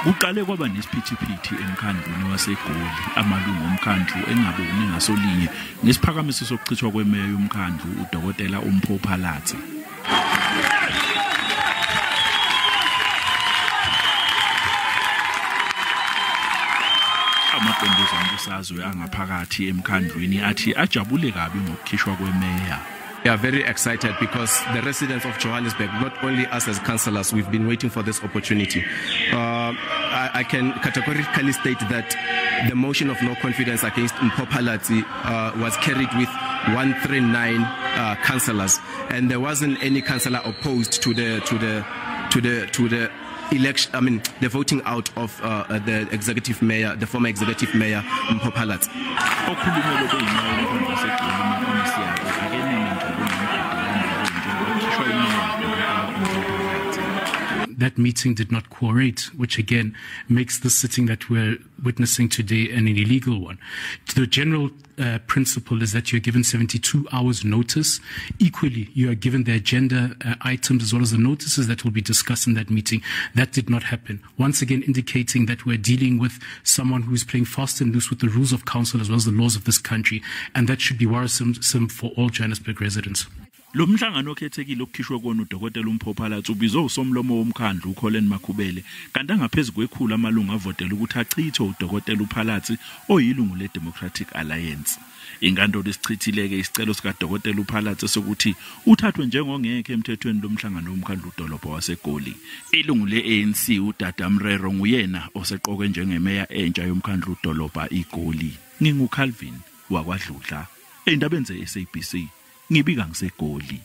Kuqale kwaba nesiphithiphithi emkhandlwini waseGoli, amalungu omkhandlu engaboni ngasolinye ngesiphakamiso sokuchithwa kwemeya yomkhandlu uDokotela uMpho Phalatse. Amaqembu ezombusazwe angaphakathi emkhandlwini athi ajabule kabi ngokukhishwa kwemeya. We are very excited because the residents of Johannesburg, not only us as councillors, we've been waiting for this opportunity. I can categorically state that the motion of no confidence against Mpho Phalatse was carried with 139 councillors, and there wasn't any councillor opposed to the election. I mean, the voting out of the executive mayor, the former executive mayor Mpho Phalatse. That meeting did not quorate, which again makes the sitting that we're witnessing today an illegal one. The general principle is that you're given 72 hours notice. Equally, you are given the agenda items as well as the notices that will be discussed in that meeting. That did not happen. Once again, indicating that we're dealing with someone who is playing fast and loose with the rules of council as well as the laws of this country, and that should be worrisome for all Johannesburg residents. Lo mhlangano okhethekile okukhishwe kona uDokotela uMpho Phalatse ubizwe usomlomo womkhandlu uColin Makhubele, kanti angaphezulu kwekhulu amalungu avotela ukuthi achithe uDokotela uPhalatse oyilungu leDemocratic Alliance. Inkantolo isichithileke isicelo sikaDokotela uPhalatse sokuthi uthathwe njengongekho emthethweni lomhlangano womkhandlu udolobha waseGoli. Ilungu le-ANC uDada Mrero nguyena oseqokwe njengemeya entsha yomkhandlu udolobha iGoli. NginguCalvin wakwaDludla, endabeni ze-SABC. Ngibika ngiseGoli.